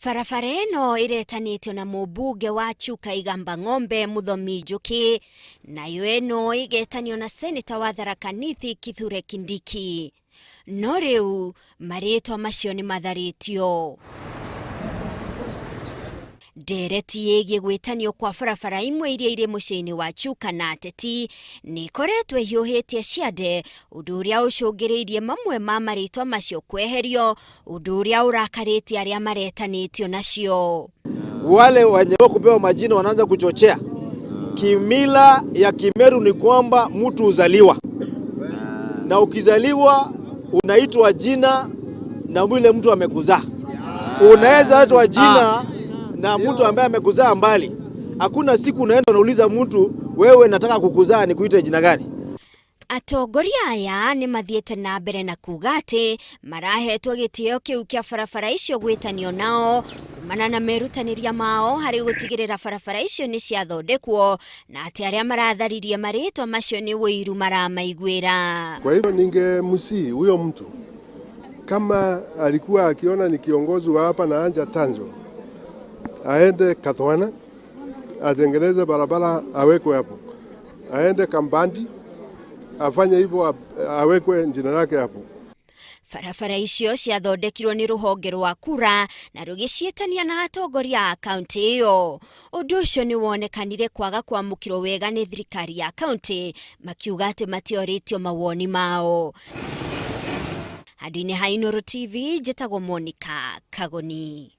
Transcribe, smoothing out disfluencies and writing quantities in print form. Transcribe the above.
Barabara ĩno ĩretanĩtio na mũmbunge wa Chuka Igamba Ng'ombe Mũthomi Njũkĩ, nayo ĩno ĩgetanio na seneta wa Tharaka Nithi Kithure Kindiki. No rĩu marĩtwa macio nĩ matharĩtio. Ndereti ĩgiĩ gwĩtanio kwa barabara imwe iria irĩ mũciĩ-inĩ wa Chuka na ateti nĩ ĩkoretwo ĩhiũhĩtie ciande, ũndũ ũrĩa ũcũngĩrĩirie mamwe ma marĩtwa macio kweherio Ũndũ ũrĩa ũrakarĩtie arĩa maretanĩtio nacio. Wale wenye kupewa majina wanaanza kuchochea. Kimila ya Kimeru ni kwamba mtu huzaliwa na ukizaliwa unaitwa jina na yule mtu amekuzaa. Unaweza itwa jina na mtu ambaye amekuzaa mbali. Hakuna siku unaenda unauliza mtu, wewe nataka kukuzaa nikuite jina gani? Atongoria aya nĩ mathiĩte na mbere na kuga atĩ marahetwo gĩtĩo kĩu kĩa barabara icio gwĩtanio nao kumana na merutanĩria mao harĩ gũtigĩrĩra barabara icio nĩ ciathondekwo na atĩ arĩa maratharirie marĩtwa macio nĩ ũiru maramaiguĩra. Kwa hivyo ningemsihi huyo mtu kama alikuwa akiona ni kiongozi wa hapa na anja tanzo aende Kathwana atengeneze barabara awekwe hapo, aende Kambandi afanye hivyo, awekwe jina lake hapo. Barabara icio ciathondekirwo nĩ rũhonge rwa kura na rũgĩciĩtania na atongoria a kaunti ĩyo. Ũndũ ũcio nĩ wonekanire kwaga kwamũkĩrwo wega nĩ thirikari ya kaunti makiuga atĩ matiorĩtio mawoni mao. Handũ-inĩ ha Inooro TV njĩtagwo Monica Kagoni.